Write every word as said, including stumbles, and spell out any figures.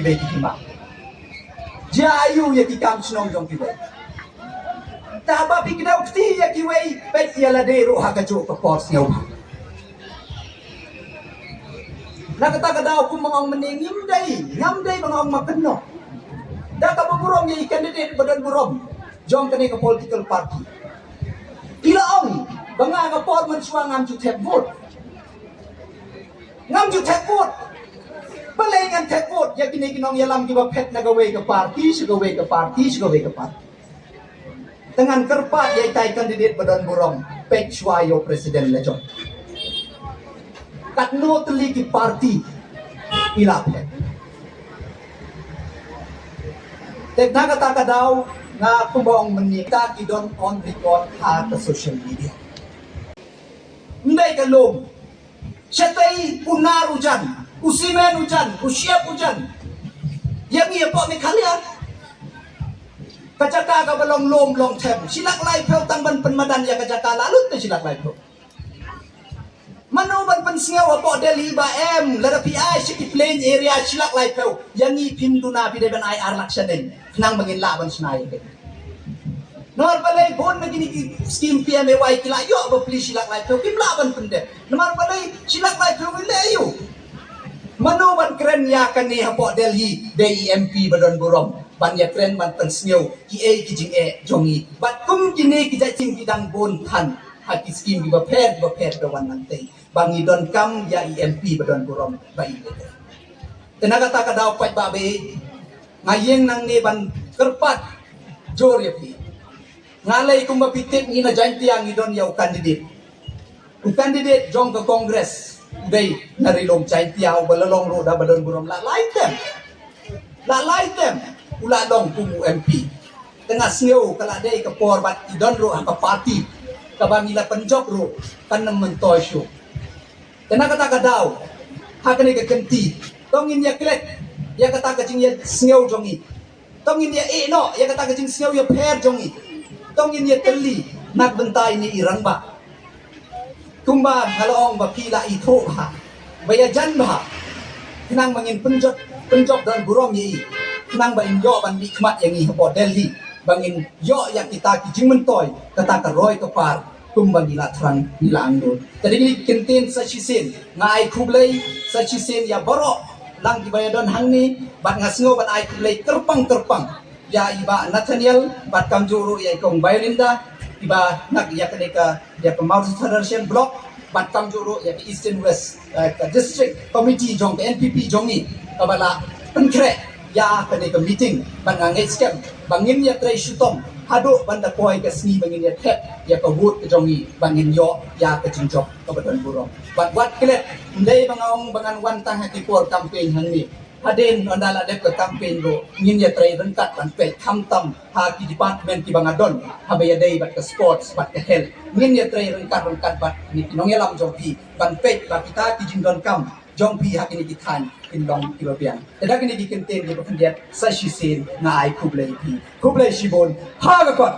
Peit ki ma. Jia aïu ïa ki kam shnong jong kiwei. Te haba phi kdew kti ïa kiwei, peit ïa lade ruh ha kajuh ka por sngewbha. Na kata ka daw kumba nga ong mynne ngim dei, ngam dei ba nga ong ma kynnoh. Da kaba burom ïa i candidate ba don burom jong kane ka political party. Ki la ong ba nga ka por mynshuwa ngam ju thep vote. Ngam ju thep vote. Balei ngan thep vote ïa kine ki nongïalam kiba phet na kawei ka party sha kawei ka party sha kawei ka party. Te ngan kyrpad ïa itai candidate ba don burom, peit shuwa ïa u president la jong. Katno tylli ki party i la phet. Te na kata ka daw nga kumba ong mynne, kita ki don on record ha ka social media. Ndai ka lum. Shatei u nar u jan, u simen u jan, u siap u jan. Ïa ngi hapoh Meghalaya, ka jaka kaba long lum long them, shi lak laiphew tang ban pynmadan ïa ka jaka la lut te shi lak laiphew. Mano ban pynsngew hapoh Delhi ba em, lada phi ai sha ki plain area shi lak laiphew, ïa ngi phim duna, phi dei ban ai ar lak shane. Khnang ba ngin lah ban shna ïa ka. Namar balei bun na kine ki skim P M A Y ki la ïoh ba plie shi lak laiphew, kim lah ban pyndep. Namar balei shi lak laiphew ngi leh aïu? Mano ban kren ïa kane hapoh Delhi, dei i M P ba don burom ban ïa kren ban pynsngew kiei ki jingeh jong ngi. Bad kum kine ki jait skim ki dang bun than ha ki skim kiba pher kiba pher da wan nangtei. Ba ngi donkam ïa i M P ba don burom ba i leh. Te na kata ka daw paidbah ba ïeit, nga ïeng nangne ban kyrpad jur ïa phi. Nga lei kumba phi tip ngi na Jaintia ngi don ïa u candidate. U candidate jong ka Congress u dei na Ri Lum Jaintia uba la long ruh da ba don burom la lai term. La lai term u la long kum u M P. Te nga sngew ka la dei ka por bad i don ruh ha ka party kaba ngi la pynjop ruh kan ym myntoi shuh. Te na kata ka daw, ha kane ka kynti, to ngin ïa klet ïa kata ka jingïasngew jong ngi. To ngin ïa ïeh noh ïa kata ka jingsngew ïapher jong ngi. To ngin ïa tylli na ka bynta ine i rangbah. Kumba nga la ong ba phi la ithuh bha, ba ïajan bha, khnang ba ngin pynjot, pynjop don burom ïa i, khnang ba in ïoh ban mihkhmat ïa ngi hapoh Delhi, ba ngin ïoh ïa kita ki jingmyntoi, kata ka roi ka par kumba ngi la thrang ngi la angnud. Te dei ngi kyntien sa shisien, nga ai khublei sa shisien ïa baroh lang kiba ïadon hangne, bad nga sngew ban ai khublei kyrpang kyrpang ïa i Bah Nathaniel bad kumjuh ruh ïa i Kong Violinda, iba nang ïa kane ka, ïa ka Mawthadraishan Block bad kumjuh ruh ïa ka Eastern West, eh, ka District Committee jong ka N P P jong ngi, kaba la pynkhreh ïa kane ka meeting. Bad nga ngeit skhem ba ngin ïatrei shitom haduh ban da poi ka sngi ba ngin ïa thep ïa ka vote ka jong ngi, ba ngin ïoh ïa ka jingjop kaba don burom. Bad wat klet, ym dei ba nga ong ba ngan wan tang ha ki por campaign hangne. Hadien ynda la dep ka campaign ruh ngin ïatrei ryngkat ban peit, khamtam ha ki department kiba nga don, haba ïadei bad ka sports bad ka health. Ngin ïatrei ryngkat ryngkat bad kine ki nongïalam jong phi ban peit ba kita ki jingdonkam jong phi ha kine ki thaiñ kin long kiba biang. Te da kine ki kyntien kiba khyndiat sa shisien nga ai khublei ïa phi. Khublei shibun. Ha ka kot.